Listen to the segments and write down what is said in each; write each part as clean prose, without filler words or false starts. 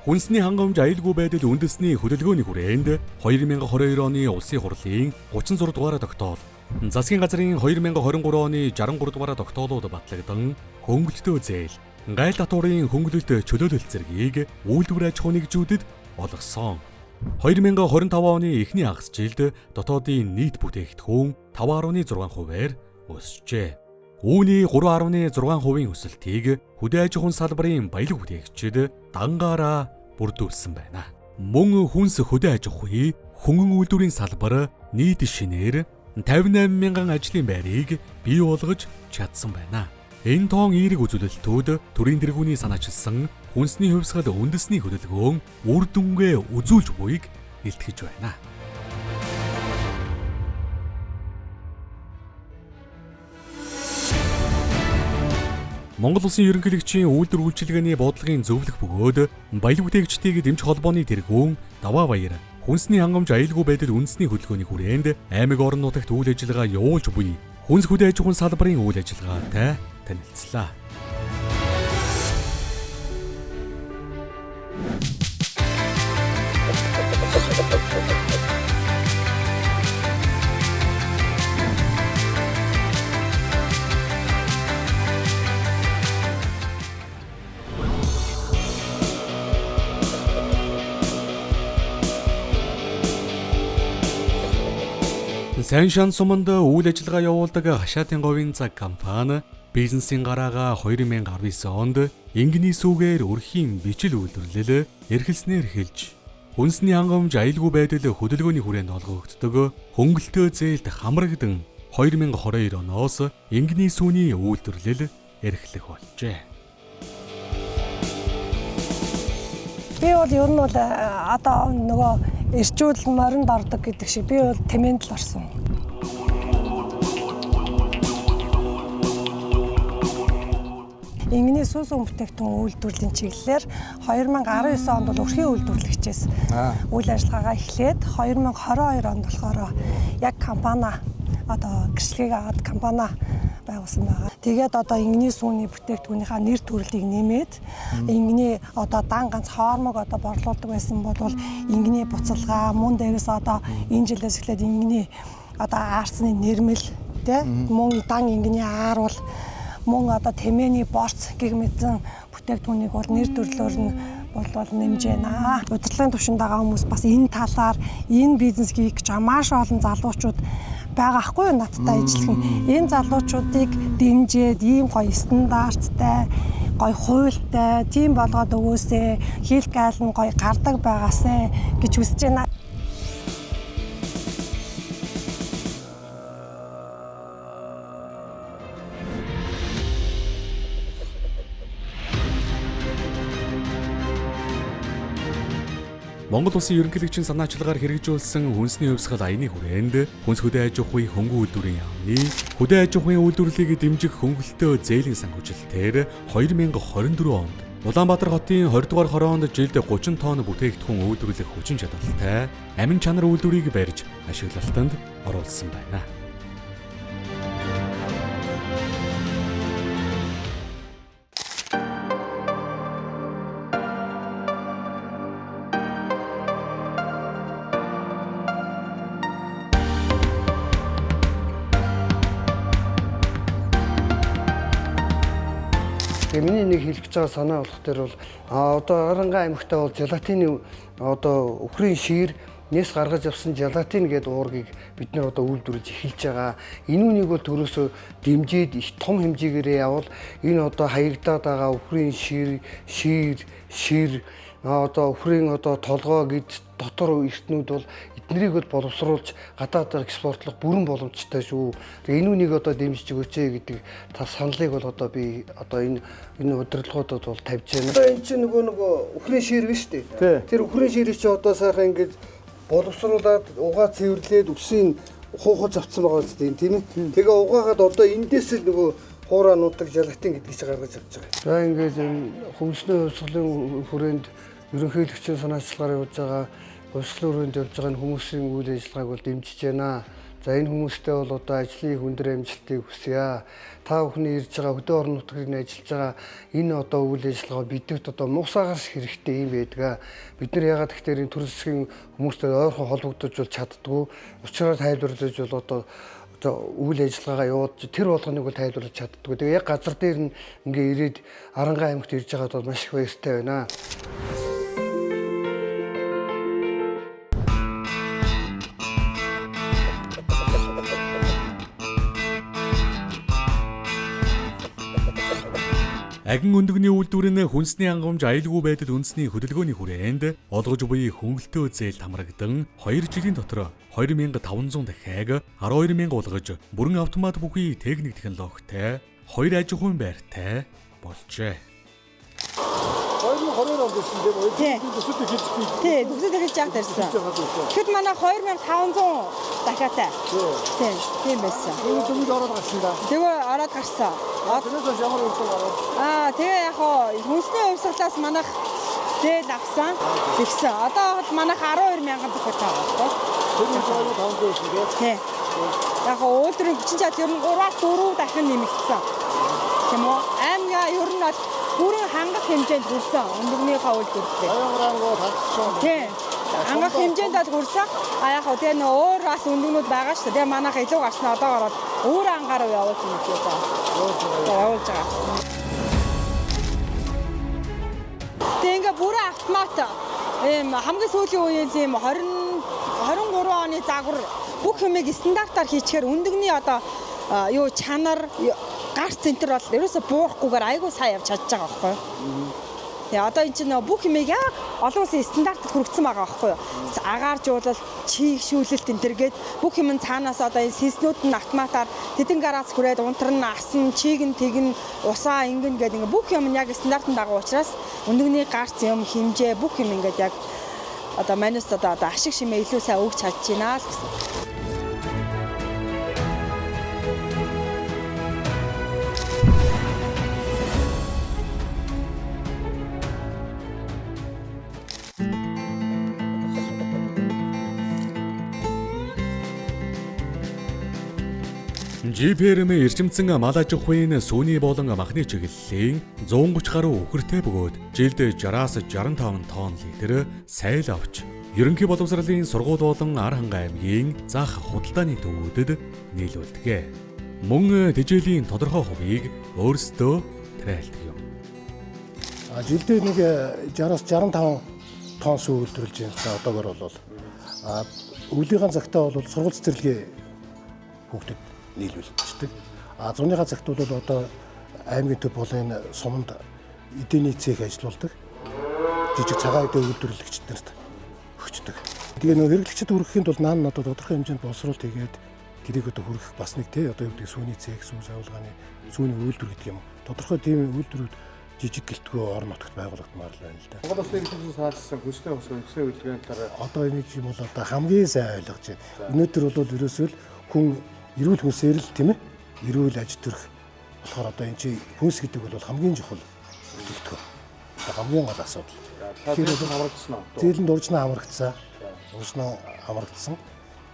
Хүнсний хангамж аюулгүй байдал үндэсний хөдөлгөөний хүрээнд 2022 оны улсын хурлын 36 дугаар тогтоол, засгийн газрын 2023 оны 63 дугаар тогтоолууд батлагдан хөнгөлөлтөө зээл, гайл татварын хөнгөлөлт чөлөөлөлт зэргийг үйлдвэр аж ахуй нэгжүүдэд олгосон. 2025 оны эхний хагас жилд дотоодын нийт бүтээгдэхүүн 5.6%-аар өсжээ. Үүний 3.6%-ийн өсөлтийг хөдөө аж ахуйн салбарын баялаг бүтээгчид дангаараа бүрдүүлсэн байна. Мөн хүнс хөдөө аж ахуй, хөнгөн үйлдвэрийн салбар нийт шинээр 58 мянган ажлын байрыг бий болгож чадсан байна. Энэ тоон эерэг үзүүлэлтүүд төрийн тэргүүний санаачилсан хүнсний хувьсгал үндэсний хөдөлгөөн үр дүнгээ үзүүлж буйг илтгэж байна. Монгол Улсын ерөнхийлөгчийн үйлдвэр үйлчилгээний бодлогын зөвлөх бөгөөд баялаг бүтээгчдийг дэмжих холбооны тэргүүн Даваа Баяр хүнсний хангамж аюулгүй байдал үндэсний хөдөлгөөний хүрээнд аймаг орон нутагт үйл ажиллагаа явуулж буй хүнс хөдөө аж ахуйн салбарын үйл ажиллагаатай танилцлаа. Сайн шан суманд үйл ажиллагаа явуулдаг Хашаатын говийн цаг компани бизнесийн гараагаа 2019 онд ингэний сүүгээр өрхийн бичил үйлдвэрлэл эрхэлснээр хэлж хүнсний хангамж аюулгүй байдал хөдөлгөөний хүрээнд олгогддог хөнгөлтөө зээлд хамрагдан 2022 оноос ингэний сүүний үйлдвэрлэл эрхлэх болжээ. Би бол ер нь бол одоо нөгөө эрчүүл моринд ордог гэдэг шиг би бол тэмээнд л орсон. Ингэний сүү сүүн бүтээгдэхүүн үйлдвэрлэлийн чиглэлээр 2019 онд бол өрхийн үйлдвэрлэгчээс үйл ажиллагаагаа эхлээд 2022 онд болохоор яг компани одоо гэрчлэгийг аваад компани байгуулсан байгаа. Тэгээд одоо ингэний сүүний бүтээгдэхүүнийхаа нэр төрлийг нэмээд ингэний одоо дан ганц хоормог одоо борлуулдаг байсан бол ингэний буцалгаа мөн дээрээс одоо энэ жилээс эхлээд ингэний одоо аарцны нэрмэл тэ мөн дан ингэний ааруул мөн одоо тэмээний борц гэх мэтэн бүтээгдэхүүнийг бол нэр төрлөөр нь бол нэмж байна. Удирдлагын төвшөнд байгаа хүмүүс бас энэ талаар энэ бизнес хийх гэж маш олон залуучууд байгаа хгүй юу надтай ажиллах. Энэ залуучуудыг дэмжиж ийм гоё стандарттай, гоё хуультай, тийм болгоод өгөөсэй, хийх гайл нь гоё гардаг байгаасай гэж хүсэж байна. Монгол Улсын ерөнхийлөгчийн санаачилгаар хэрэгжүүлсэн хүнсний хувьсгал аяны хүрээнд хүнс хөдөө аж ахуйн хөнгөн үйлдвэрийн яамны хөдөө аж ахуйн үйлдвэрлэлийг дэмжих хөнгөлөлтөө зээлийн санхүүжилтээр 2024 онд Улаанбаатар хотын 20 дугаар хороонд жилд 30 тонн бүтээгдэхүүн үйлдвэрлэх хүчин чадалтай амин чанар үйлдвэрийг барьж ашиглалтанд оруулсан байна. Тэгээ миний нэг хэлэх гэж байгаа санаа болох тэр бол одоо Аранга аймагтаа бол желатины одоо үхрийн шир нэс гаргаж авсан желатин гэдэг уургийг бид нэр одоо үйлдвэрлэж эхэлж байгаа. Энэ үнийг бол төрөөсөө дэмжиж их том хэмжээгээр явбал энэ одоо хаягдаад байгаа үхрийн шир, шир одоо үхрийн одоо толгой гэд дотор эртнүүд бол эднэрийг бол боловсруулж гадаадаар экспортлох бүрэн боломжтой шүү. Тэгээ энэ үнийг одоо дэмжиж өгөөч гэдэг та саналыг бол одоо би одоо энэ удирдлагуудад бол тавьж байна. Одоо энэ чинь нөгөө үхрийн шир биш үү? Тэр үхрийн ширийг чи одоо сайхан ингэж боловсруулад угаа цэвэрлээд үсийн хуухаж авцсан байгаа үстэй тийм ээ. Тэгээ угаагаад одоо эндээс л нөгөө хураануудыг желатин гэдгийг чи гаргаж авч байгаа. За ингээд хүнсний хувьсгалын хүрээнд ерөнхийлөгчийн санаачилгаар явж байгаа хувьсгалын хүрээнд явж байгаа хүмүүсийн үйл ажиллагааг бол дэмжиж байна. За энэ хүмүүстэй бол одоо ажлын хүндэр амжилтыг хүсье. Та бүхний ирж байгаа хөдөө орон нутгийн ажиллаж байгаа энэ одоо үйл ажиллагаа бидэвт одоо муусаагаар хэрэгтэй юм байдаг. Бид нар ягаад гэхээр энэ төр засгийн хүмүүстэй ойрхон холбогдож бол чаддгүй. Учраар тайлбарлаж бол одоо үйл ажиллагаагаа явуулж тэр болгоныг бол тайлбарлаж чаддгүй. Тэгээ яг газар дээр нь ингээ ирээд Арангаа аймагт ирж байгаад бол маш их баяртай байна. Агин өндөгний үйлдвэр нь хүнсний хангамж аюулгүй байдал үндэсний хөдөлгөөний хүрээнд олгож буй хөнгөлтөө зээл хамрагдан 2 жилийн дотор 2500 дахиаг 12000 болгож бүрэн автомат бүхий техник технологитой 2 аж ахуйн байртай болжээ. 2022 онд ирсэн тийм үү? Төсөд эхэлж би. Тий, төсөд эхэлж яах ирсэн. Тэгэхэд манай 2500 дахиатай. Тий, тийм байсан. Энэ дөнгөж ороод гарсан да. Тэгээ ороод гарсан. Тэрнээс хойш ямар үйлдэл гарав? Тэгээ яг хоо хүнсний хувьсгалаас манайх зээл авсан. Тэгсэн. Одоо бол манайх 12000 дахиатай байгаа байхгүй. Тэр нь 2500 байсан тийм. Тий. Яг хоо үйлдвэрийн хүчин чадал ер нь 3-аас 4 дахин нэмэгдсэн. Тийм үү? Аймгаа ер нь бол бүрэн хангах хэмжээнд хүрсэн өндөгнийхөө үйлдвэрлэлээ. 23 хангасан. Тий. Хангах хэмжээнд бол хүрсэн. А яг хөө тэгээ нөө өөр бас өндөгнүүд байгаа шүү дээ. Тэгээ манайх илүү гарсан одоогоор бол өөр ангаар руу явуулж байна гэж байна. Явуулж байгаа. Тэгээ ингээ бүрэн автомат ийм хамгийн сүүлийн үеийн ийм 23 оны загвар бүх юмыг стандартаар хийчихээр өндөгний одоо юу чанар гарц центр бол ерөөсө буурахгүйгээр айгүй сайн явж чадж байгаа байхгүй юу? Тэгээ одоо энэ чинь бүх юмыг яг олон улсын стандартад хүргэсэн байгаа байхгүй юу? Агааржуулалт, чийгшүүлэлт энэ төр гээд бүх юм нь цаанаас одоо энэ сэнснүүд нь автоматар тэдэн гараас хүрээд унтар нь асан, чийг нь тэгнэ, усаа ингэн гээд ингээ бүх юм нь яг стандартын дагуу учраас өндөгний гарц юм хэмжээ бүх юм ингээд яг одоо манайс одоо ашиг шимээ илүү сайн өгч чадж байна л гэсэн. GPRM эрчимцэн мал аж ахуйн сүүний болон махны чиглэлийн 130 гаруй үхэртэй бөгөөд жилд 60-аас 65 тонн литр сайл авч ерөнхий боловсролын сургууль болон Архангай аймгийн зах худалдааны төвүүдэд нийлүүлдэг. Мөн тэжээлийн тодорхой хувийг өөрсдөө тариалдаг юм. Жилдээ нэг 60-аас 65 тонн сүү үйлдвэрлэж байна л да одоогор бол. Өвлийнхаа цагтаа бол сургууль цэцэрлэгээ хүүхдэд нийлүүлчихдэг. А зуныхаа цагт бол одоо аймгийн төв болон энэ суманд эдэний цех ажиллаулдаг. Жижиг цагаан эдээ үйлдвэрлэгчид нарт өгчдөг. Тэгээ нөө хэрэглэгчид хүрэхийн тулд наан одоо тодорхой хэмжээнд боловсруул тэгээд тэрийг одоо хүргэх бас нэг тий одоо юу гэдэг сүүний цех, сүү савлгааны сүүний үйлдвэр гэдэг юм. Тодорхой тийм үйлдвэрүүд жижиг гэлтгөө орон нутагт байгуулагдмаар л байна л да. Монгол Улсын ерөнхийлөгчийн санаачилсан хүнсний хувьсгал үндэсний үйлдвэрийн талаар одоо энийг юм бол одоо хамгийн сайн ойлгож байна. Өнөөдөр бол ерөөсөө л хүн эрүүл хүнсээр л тийм эрүүл аж төрх болохоор одоо энэ чи хүнс гэдэг бол хамгийн чухал бүтээгдэхүүн. Одоо хамгийн гол асуудал. Тэгэхээр хамрагдсан уу? Зээлэнд уржнаа хамрагдсан. Уржнаа хамрагдсан.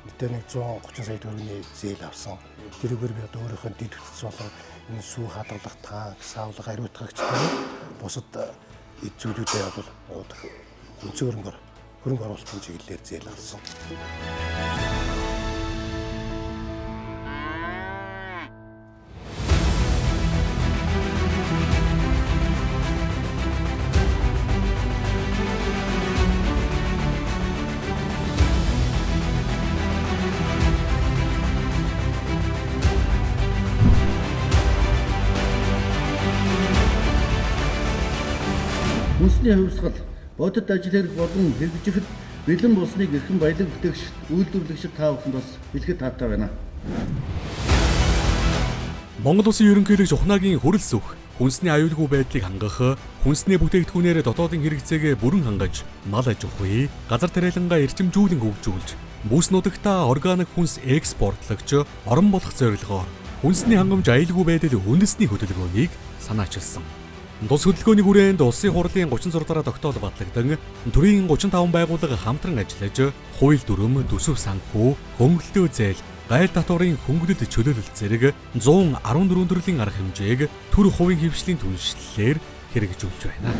Мэдээ нэг 130 сая төгрөгийн зээл авсан. Тэрүүгээр би одоо өөрийнхөө дэд бүтц болон энэ сүү хадгалах танк, савлага, ариутгагч тийм бусад эд зүйлүүдээ бол үндсэн хөрөнгө оруулалтын чиглэлээр зээл авсан. Хүнсний хувьсгал бодит ажил хэрэг болон хэрэгжихэд бэлэн болсныг эрхэм баялаг бүтээгч үйлдвэрлэгчид та бүхэнд бас хэлэхэд таатай байна. Монгол Улсын ерөнхийлөгч Ухнаагийн хүрэл сүх хүнсний аюулгүй байдлыг хангах, хүнсний бүтээгдэхүүнээр дотоодын хэрэгцээгээ бүрэн хангаж, мал аж ахуй, газар тариалангаа эрчимжүүлэн хөгжүүлж, бүс нутагтаа органик хүнс экспортлогч орон болох зорилгоор хүнсний хангамж аюулгүй байдал үндэсний хөдөлгөөнийг санаачилсан. Тус хөдөлгөөний хүрээнд Улсын хурлын 36 дараа тогтоол батлагдан төрийн 35 байгууллага хамтран ажиллаж, хууль дүрэм, төсөв санхүү, хөнгөлтөө зээл, гайл татварын хөнгөлөлт чөлөөлөлт зэрэг 114 төрлийн арга хэмжээг төр хувийн хэвшлийн түншлэлээр хэрэгжүүлж байна.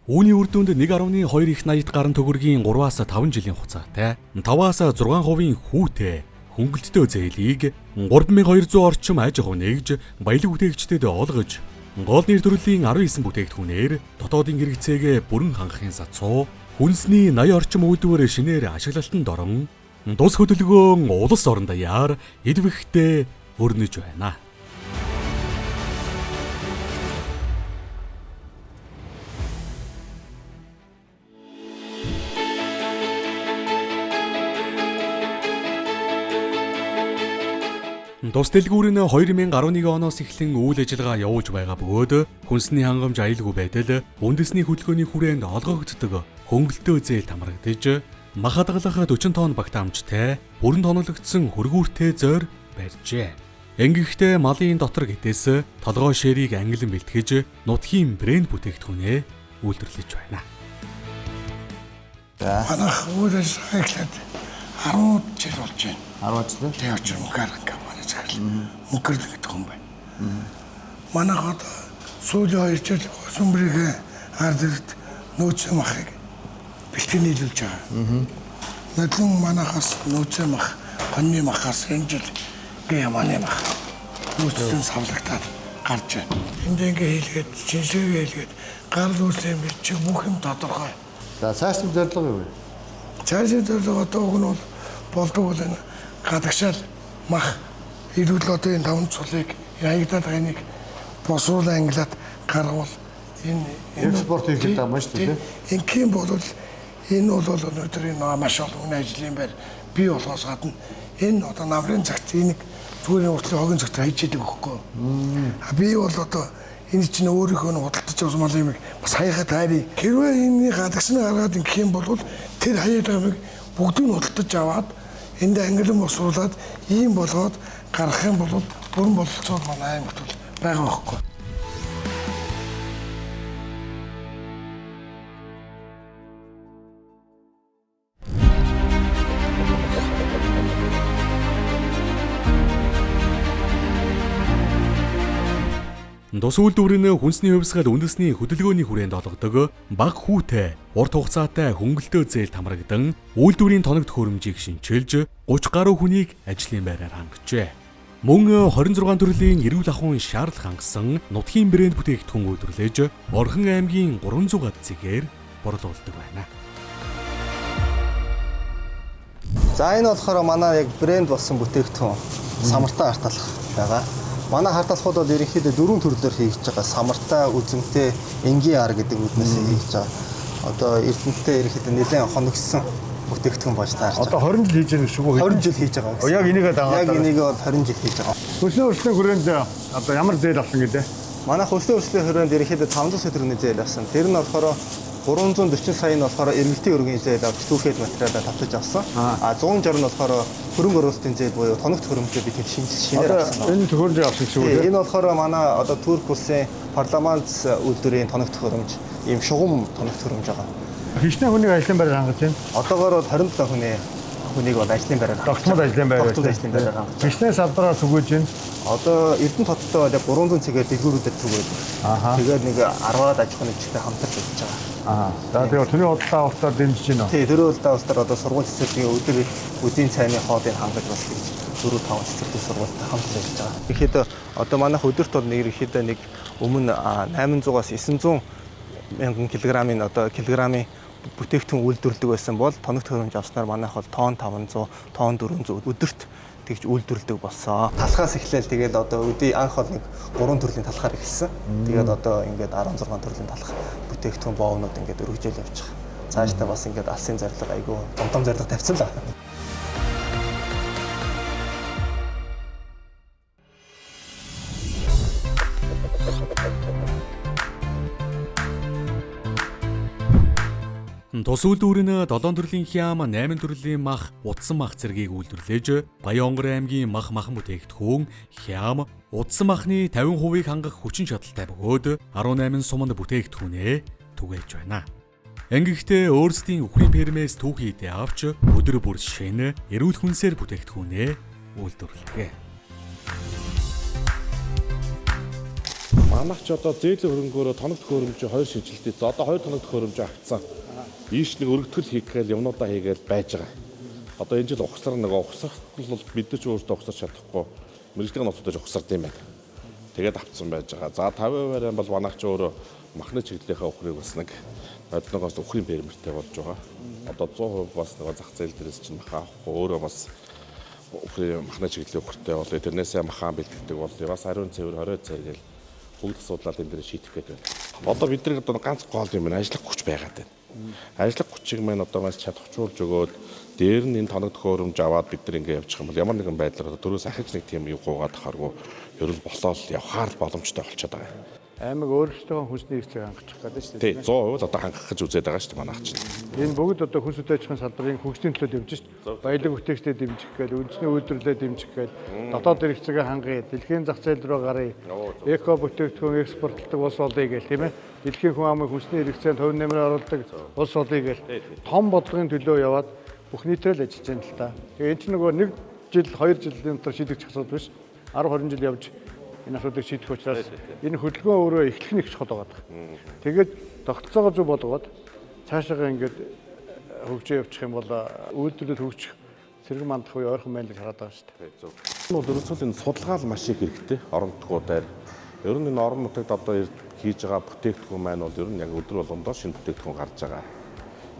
Үүний үр дүнд 1.2 их 80 гаруй төгрөгийн 3-аас 5 жилийн хугацаатай 5-аас 6% хүүтэй хөнгөлөлттэй зээлийг 3200 орчим аж ахуй нэгж баялаг бүтээгчдэд олгож гол нэр төрлийн 19 бүтээгдэхүүнээр дотоодын хэрэгцээгээ бүрэн хангахын сацуу хүнсний 80 орчим үйлдвэр шинээр ашиглалтанд орон тус хөдөлгөөн улс орон даяар идэвхтэй өрнөж байна. Тус дэлгүүр нь 2011 оноос эхлэн үйл ажиллагаа явуулж байгаа бөгөөд хүнсний хангамж аюулгүй байдал үндэсний хөдөлгөөний хүрээнд олгогддог хөнгөлөлтөө зээл хамрагдаж мах хадгалах 40 тонн багтаамжтай бүрэн тонологдсон хөргүүртэй зойр барьжээ. Ингэхдээ малын дотор гэтээс толгой шэрийг ангилан бэлтгэж нутгийн брэнд бүтээгдэхүүнээ үйлдвэрлэж байна. Манайх үйл ажиллагаа эхлээд 10 жил болж байна. 10 жил. Тэгээ очир мөнгөөр компани захирал мөнгөрлө гэдэг хүн байна. Манайх одоо сүүлийн 2 жил Сүмбрийн ард иргэд нөөцийн махыг бэлтгэн нийлүүлж байгаа. Нодлон манайхаас нөөцийн мах, хоньны махаас энэ жил гэ ямааны мах нөөцлөн савлагтаад гарч байна. Энд ингээ хийлгээд, шинжилгээ хийлгээд, гарал үүслийн бичиг бүх юм тодорхой. За цаашдын зорилго юу вэ? Цаашийн зорилго одоо уг нь бол болдог бол энэ гадагшаал мах эрүүл одоо энэ таван цулыг хаягдаад байгаа энийг босруулан ангилаад гаргавал энэ Экспорт хийх гэдэг юм шүү дээ, Ингийн бол энэ бол өнөөдөр энэ маш олон хүн ажлын байр бий болохоос гадна энэ одоо намрын цагт энийг зүгээр уртлын хогийн цагт хайж идэг хөхгүй. А би бол одоо энэ чинь өөрийнхөө нь худалдаж авсан мал юм бас хаяхад хайрыг. Хэрвээ энэний гадагшны гаргаад ингэх юм бол тэр хаяад байгаа юмыг бүгдийг нь худалдаж аваад энд ангилан босруулад ийм болгоод гаргах юм бол бүрэн бололцоо манай аймагт бол байгаа байхгүй. Тус үйлдвэр нь хүнсний хувьсгал үндэсний хөдөлгөөний хүрээнд олгодог бага хүүтэй урт хугацаатай хөнгөлөлтөө зээл хамрагдан үйлдвэрийн тоног төхөөрөмжийг шинчилж 30 гаруй хүнийг ажлын байраар хангажээ. Мөн 26 төрлийн эрүүл ахуйн шаардлага хангасан нутгийн брэнд бүтээгдэхүүн үйлдвэрлэж Орхон аймгийн 300 гад зэгээр борлуулдаг байна. За энэ болохоор манай яг брэнд болсон бүтээгдэхүүн самартай арт алах байгаа. Манай харт алхууд бол ерөнхийдөө дөрвөн төрлөөр хийгдэж байгаа. Самартай, үзэмтэй, энгийн ар гэдэг үднээс хийгдэж байгаа. Одоо Эрдэнэтэй ерөнхийдөө нэлээд хоногссон бүтээгдэхүүн болж таарч Одоо байгаа. 20 жил хийж байгаа шүү. 20 жил хийж байгаа гэсэн. Яг энийгээ дагаад Яг энийг бол 20 жил хийж байгаа. Хөлсний өрслийн хүрээнд одоо ямар зээл авсан гэдэг? Манай хөлсний өрслийн хүрээнд ерөнхийдөө 500 сая төгрөгийн зээл авсан. Тэр нь болохоор 340 сая нь болохоор эргэлтийн өргөний зээл авч түүхэл материалаа татаж авсан. А 160 нь болохоор хөрөнгө оруулалтын зээл буюу тоног төхөөрөмжөө бид тэр шинээр Одоо авсан. энэ төхөөрөмжийг авсан гэсэн үг Тийм, үү? энэ болохоор манай одоо Турк улсын парламент үйлдвэрийн тоног төхөөрөмж, ийм шугам тоног төхөөрөмж байгаа. Хичнээн хүнийг ажлын байраар хангаж байна. Одоогоор бол 27 хүнийг бол ажлын байраар хангаж Тогтмол ажлын байр. Тогтмол ажлын байраар хангаж байгаа. Хичнээн салбараар түгээж байна. Одоо Эрдэнэ хоттой бол яг 300 цэгээр дэлгүүрүүдэд түгээд. Аха. Тэгээд нэг 10-аад аж ахуйн нэгжтэй хамтарч ажиллаж байгаа. Аа. За тэгээ төрийн худалдаа авалтаар дэмжиж байна уу? Тий, төрийн худалдаа авалтаар одоо сургууль цэцэрлэгийн өдөр үдийн цайны хоолыг хангаж бас гэж 4 5 цэцэрлэг сургуультай хамтарч ажиллаж байгаа. Ерөнхийдөө одоо манайх өдөрт бол нэг ерөнхийдөө нэг өмнө 800-аас 900 мянган килограммын одоо килограммын бүтээгдэхүүн үйлдвэрлэдэг байсан бол тоног төхөөрөмж авснаар манайх бол тонн 500, тонн 400 өдөрт тэгж үйлдвэрлэдэг болсон. Талхаас эхлээл тэгээд одоо өдий анх бол нэг 3 төрлийн талхаар эхэлсэн. Тэгээд одоо ингээд 16 төрлийн талх бүтээгдэхүүн боовнууд ингээд өргөжөөл явж байгаа. Цаашдаа бас ингээд алсын зорилго айгүй том том зорилго тавьсан л байна. Тус үйлдвэр нь 7 төрлийн хям, 8 төрлийн мах, утсан мах зэргийг үйлдвэрлэж, Баян-Онгор аймгийн мах махан бүтээгдэхүүн, хям, утсан махны 50%-ийг хангах хүчин чадалтай бөгөөд 18 суманд бүтээгдэхүүнээ түгээж байна. Ингэхдээ өөрсдийн үхрийн фермээс түүхий идэ авч өдөр бүр шинэ эрүүл хүнсээр бүтээгдэхүүнээ үйлдвэрлэдэг. Манайх ч одоо зээлийн хөрөнгөөрөө тоног төхөөрөмжийн хоёр шинжилэлт хийсэн. Одоо хоёр тоног төхөөрөмж авцсан. Ийш нэг өргөтгөл хийх гээл юмнуудаа хийгээл байж байгаа. Одоо энэ жил угсар нэг угсрах бол бид нар ч өөрсдөө угсарч чадахгүй мэргэжлийн ноцуудаж угсард юм байна. Тэгээд авцсан байж байгаа. За 50% бол манайх ч өөрөө махны чиглэлийнхаа үхрийг бас нэг бодлогоос үхрийн фермертэй болж байгаа. Одоо 100% бас нэг зах зээл дээрээс чинь мах авахгүй өөрөө бас үхрийн махны чиглэлийн үхэртэй болъё. Тэрнээсээ махаан бэлтгэдэг болъё. Бас ариун цэвэр 20 цэвэр гэл бүгд асуудлаа энэ дээр шийдэх гээд байна. Одоо бид нар одоо ганц гол юм байна. Ажиллах хүч байгаад байна. Ажиллах хүчийг маань одоо маш чадахжуулж өгөөд дээр нь энэ тоног төхөөрөмж аваад бид нар ингэ явчих юм бол ямар нэгэн байдлаар одоо төрөөс ахиж нэг тийм юм гуугаад тахааргүй ер нь болоод явхаар л боломжтой болчиход байгаа юм. Аймаг өөрсдөө хүнсний хэрэгцээг хангачих гэдэг шүү дээ. Тий, 100% л одоо хангах гэж үзээд байгаа шүү дээ манайх чинь. Энэ бүгд одоо хүнс үдэ аж ахуйн салбарын хөгжлийн төлөө дэмжиж шүү дээ. Баялаг бүтээгчдэд дэмжих гээл, үндэсний үйлдвэрлэлээ дэмжих гээл, дотоод хэрэгцээгээ хангая, дэлхийн зах зээл рүү гаръя, эко бүтээгдэхүүн экспортлдог улс болъё гээл, тийм ээ. Дэлхийн хүн амын хүнсний хэрэгцээнд хувь нэмрээ оруулдаг улс болъё гээл. Том бодлогын төлөө яваад бүх нийтээр л ажиллаж байна л та. Тэгээ энэ чинь нөгөө нэг жил, хоёр жилийн дотор шийдэгдэх асуудал биш. 10 20 жил явж энэ асуудлыг шийдэх учраас энэ хөдөлгөөн өөрөө эхлэх нь их чухал байгаа. Тэгээд тогтолцоогоо зөв болгоод цаашаагаа ингээд хөгжөө явуучих юм бол үйлдвэрлэл хөгжих сэргэн мандах үе ойрхон байна гэж хараад байгаа шүү дээ. Зөв. Энэ бол ерөөсөө энэ судалгаа л маш их хэрэгтэй орон нутгуудаар. Ер нь энэ орон нутагт одоо хийж байгаа бүтээгдэхүүн маань бол ер нь яг өдөр болгондоо шинэ бүтээгдэхүүн гарч байгаа.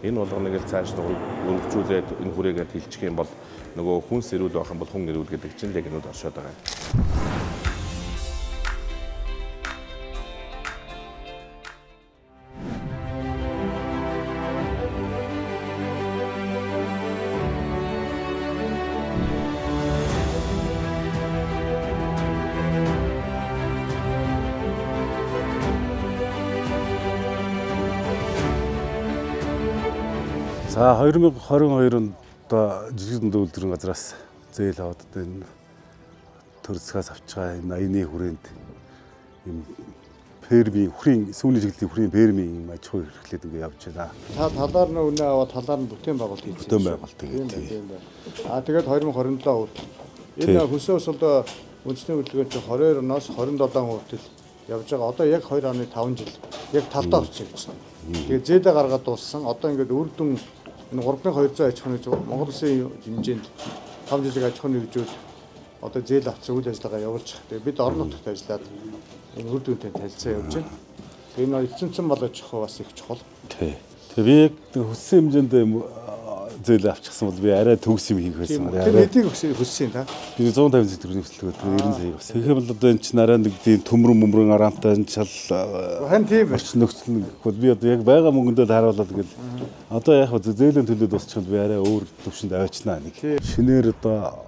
Энэ болгоныг л цааш нь өргөжүүлээд энэ хүрээгээр хилчих юм бол нөгөө хүнс эрүүл байх юм бол хүн эрүүл гэдэг чинь л яг энүүд оршоод байгаа юм. За 2022 онд одоо жижиг дунд үйлдвэрийн газраас зээл аваад одоо энэ төр засгаас авч байгаа энэ аяны хүрээнд юм фермийн үхрийн сүүлийн чиглэлийн үхрийн фермийн юм аж ахуй хэрэглээд ингээ явж байна. Та талаар нь үнэ аваад талаар нь бүтээн байгуулалт хийсэн. Бүтээн байгуулалт хийсэн. Аа тэгээд 2027 хүртэл энэ хүнсээ усалд үндэсний хөдөлгөөн чинь 22 оноос 27 он хүртэл явж байгаа. Одоо яг 2.5 жил яг талдаа орсон гэж байна. Тэгээд зээлээ гаргаад дууссан. Одоо ингээд үр дүн энэ 3200 аж ахуйн нэгж Монгол улсын хэмжээнд 5 жижиг аж ахуйн нэгжүүд одоо зээл авсан үйл ажиллагаа явуулж байгаа. Тэгээд бид орон нутагт ажиллаад энэ үр дүнтэй танилцсан явж байна. Тэгээд энэ эцэнцэн бол аж ахуй бас их чухал. Тий. Тэгээд би яг хүссэн хэмжээнд зээл авчихсан бол би арай төгс юм хийх байсан. Тэр хэдийг хүссэн та? Би 150 сая төгрөгийн хүсэлт өгөөд 90 сая бас. Тэгэхээр бол одоо энэ чинь арай нэг тийм төмрөн мөмрөн араамтай энэ шал хан тийм орчин нөхцөл нь гэх бол би одоо яг байгаа мөнгөндөө харуулаад гэл одоо яг зээлийн төлөө дуусчихвал би арай өөр төвшөнд аваачнаа нэг. Шинээр одоо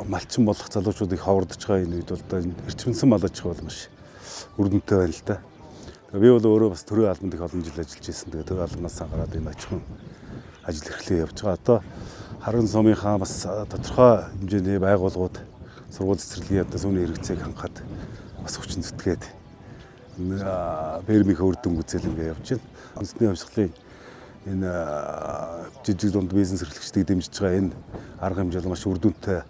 малчин болох залуучууд их ховордож байгаа энэ үед бол одоо эрчимсэн мал аж ахуй бол маш үр дүнтэй байна л да. Би бол өөрөө бас төрийн албанд их олон жил ажиллаж байсан. Тэгээ төрийн албанаас гараад энэ аж ахуйн ажил эрхлээ явж байгаа. Одоо Харган сумынхаа бас тодорхой хэмжээний байгууллагууд сургууль цэцэрлэгийн одоо сүүний хэрэгцээг хангахад бас хүчин зүтгээд фермийн үр дүн үзэл ингээ явж байна. Үндэсний хувьсгалын энэ жижиг дунд бизнес эрхлэгчдийг дэмжиж байгаа энэ арга хэмжээ маш үр дүнтэй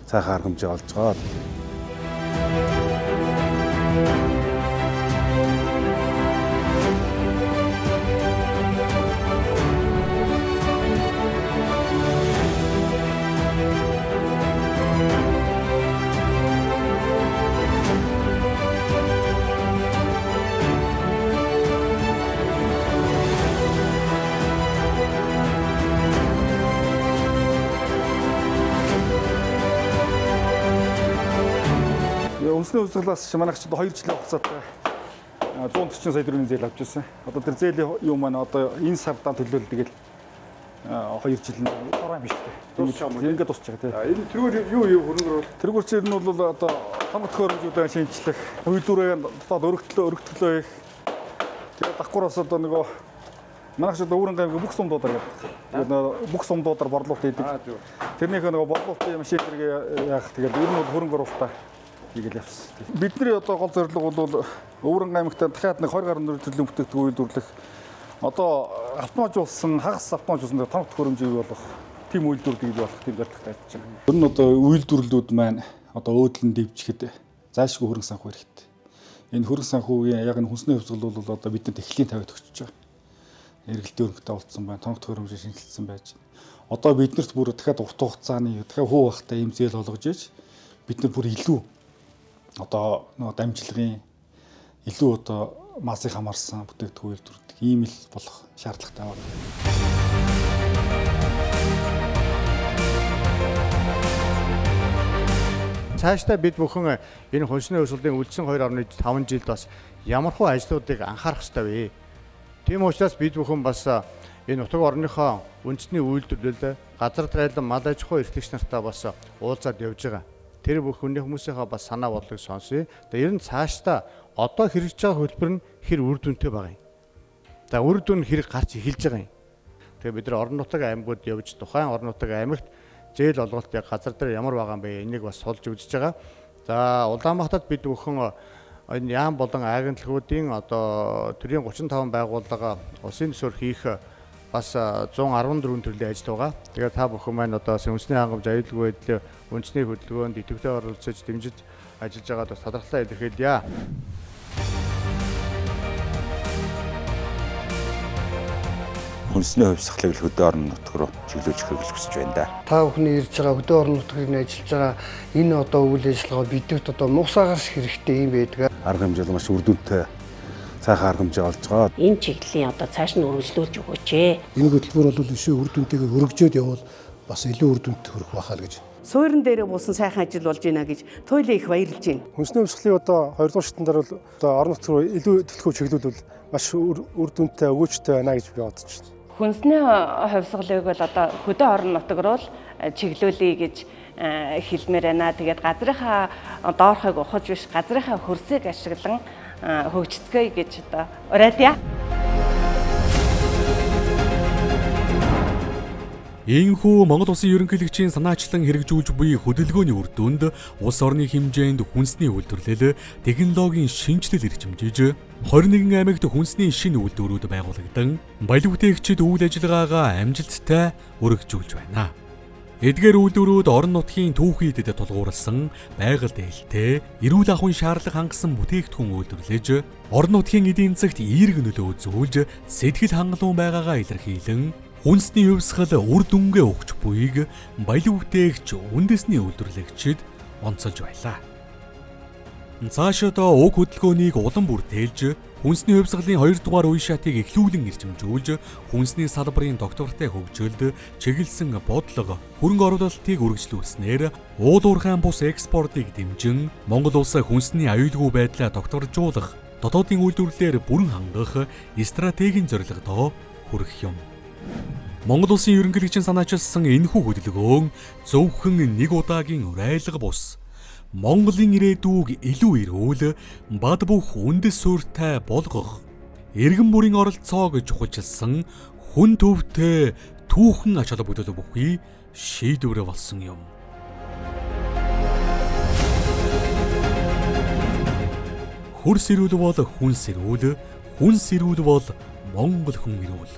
сайхан арга хэмжээ олж байгаа. Үндэсний хувьсгалаас манайх ч 2 жилийн хугацаатай 140 сая төгрөгийн зээл авч ирсэн. Одоо тэр зээлийн юм маань одоо энэ сардаан төлөөлөл тэгэл 2 жил нь орой юм биш үү? Ингээд дуусч байгаа тийм. Энэ тэргээр юу хөрөнгө оруулалт? Тэргээр чинь нь бол одоо том төхөөрөмжүүдээ шинжлэх, үйлдвэрээ дотоод өргөтгөлөө их. Тэгээд давхар бас одоо нөгөө манайх ч одоо Өвөрн гаймгийн бүх сумдуудаар явдаг. Тэгээд нөгөө бүх сумдуудаар борлуулалт хийдэг. Тэрнийхээ нөгөө борлуулалтын машин тэргээ яах тэгэл ер нь бол хөрөнгө оруулалтаа хийгээл явсан. Бидний одоо гол зорилго бол Өвөрн аймагт дахиад нэг 20 гаруй төрлийн бүтээгдэхүүн үйлдвэрлэх. Одоо автоматжуулсан, хагас автоматжуулсан тоног төхөөрөмжийг болох тийм үйлдвэрлэлийг бий болох тийм зорилготой ажиллаж байгаа. Ер нь одоо үйлдвэрлэлүүд маань одоо өөдлөн дэвжихэд зайлшгүй хөрөнгө санхүү хэрэгтэй. Энэ хөрөнгө санхүүгийн яг энэ хүнсний хувьсгал бол одоо бидэнд эхлийн тавиад өгчөж байгаа. Эргэлтийн өрөнгөтэй болцсон байна, тоног төхөөрөмжийг шинэчилсэн байж байна. Одоо биднэрт бүр дахиад урт хугацааны дахиад хүү байхтай ийм зээл олгож иж бид нар бүр илүү одоо нөгөө дамжлагын илүү одоо масыг хамаарсан бүтээгдэхүүн үйлдвэрлэдэг ийм л болох шаардлагатай байна. Цаашдаа бид бүхэн энэ хүнсний хувьсгалын үлдсэн 2.5 жилд бас ямархуу ажлуудыг анхаарах ёстой вэ? Тийм учраас бид бүхэн бас энэ нутаг орныхоо үндэсний үйлдвэрлэл, газар драйлан мал аж ахуй эрхлэгч нартаа бас уулзаад явж байгаа. Тэр бүх хүмүүсийнхаа бас санаа бодлыг сонсъё. Тэгээ ер нь цаашдаа одоо хэрэгжиж байгаа хөтөлбөр нь хэр үр дүнтэй байгаа юм. За үр дүн хэрэг гарч эхэлж байгаа юм. Тэгээ бид нар орон нутаг аймагуд явж тухайн орон нутаг аймагт зээл олголт яг газар дээр ямар байгаа юм бэ? Энийг бас сулж үзэж байгаа. За Улаанбаатарт бид бүхэн энэ яам болон агентлагуудын одоо төрийн 35 байгууллага улсын төсөөр хийх бас 114 төрлийн ажил байгаа. Тэгээд та бүхэн маань одоо үндэсний хангамж, аюулгүй байдлын үндэсний хөдөлгөөнд идэвхтэй оролцож дэмжиж ажиллаж байгаад бас талархлаа илэрхийлье. Хүнсний хувьсгалыг л хөдөө орон нутг руу чиглүүлж өгөхийг л хүсэж байна да. Та бүхний ирж байгаа хөдөө орон нутгийг ажиллаж байгаа энэ одоо үйл ажиллагаа бидэвт одоо муусаагаас хэрэгтэй юм байдаг. Арга хэмжээ маш үр дүнтэй сайхан арга хэмжээ олж байгаа. Энэ чиглэлийн одоо цааш нь үргэлжлүүлж өгөөч ээ. Энэ хөтөлбөр бол өшөө үр дүнтэйгээр өргөжөөд явбал бас илүү үр дүнтэй хүрэх байхаа л гэж. Суурин дээрээ буусан сайхан ажил болж байна гэж туйлын их баярлж байна. Хүнсний хувьсгалыг одоо 2 дугаар шатн дээр бол одоо орон нутг руу илүү төлхөө чиглүүлвэл маш үр дүнтэй өгөөжтэй байна гэж би бодож байна. Хүнсний хувьсгалыг бол одоо хөдөө орон нутг руу л чиглүүлье гэж хэлмээр байна. Тэгээд газрынхаа доорхыг ухаж биш, газрынхаа хөрсийг ашиглан хөгжицгээе гэж одоо уриалъя. Иймхүү Монгол Улсын ерөнхийлөгчийн санаачлан хэрэгжүүлж буй хөдөлгөөний үр дүнд улс орны хэмжээнд хүнсний үйлдвэрлэл, технологийн шинэчлэл эрчимжиж, 21 аймагт хүнсний шинэ үйлдвэрүүд байгуулагдан, баялаг бүтээгчид үйл ажиллагаагаа амжилттай өргөжүүлж байна. Эдгээр үйлдвэрүүд орон нутгийн түүхийдэд тулгуурласан байгаль ээлтэй, эрүүл ахуйн шаардлага хангасан бүтээгдэхүүн үйлдвэрлэж, орон нутгийн эдийн засагт эерэг нөлөө үзүүлж, сэтгэл хангалуун байгаагаа илэрхийлэн хүнсний хувьсгал үр дүнгээ өгч буйг баялаг бүтээгч үндэсний үйлдвэрлэгчид онцолж байлаа. Цаашид уг хөдөлгөөнийг улам бүртээлж, хүнсний хувьсгалын 2 дугаар үе шатыг эхлүүлэн эрчимжүүлж, хүнсний салбарын доктортой хөгжилд чиглэсэн бодлого, хөрөнгө оруулалтыг үргэлжлүүлснээр уул уурхайн бус экспортыг дэмжин Монгол улс хүнсний аюулгүй байдлаа докторжуулах, дотоодын үйлдвэрлэлээр бүрэн хангах стратегийн зорилгодоо хүрэх юм. Монгол Улсын ерөнхийлөгчийн санаачилсан энэхүү хөдөлгөөн зөвхөн нэг удаагийн урайлга бус Монголын ирээдүйг илүү эрүүл, бад бөх үндэс суурьтай болгох, иргэн бүрийн оролцоог чухалчилсан хүн төвтэй түүхэн ач холбогдол бүхий шийдвэр болсон юм. Хөрс эрүүл бол хүн сэрүүл, хүн сэрүүл бол Монгол хүн эрүүл.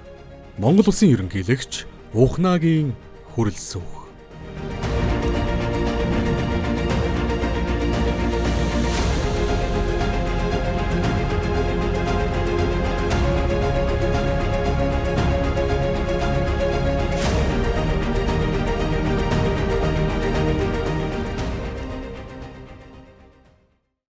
Монгол Улсын ерөнхийлөгч Ухнаагийн хүрэлсүүх.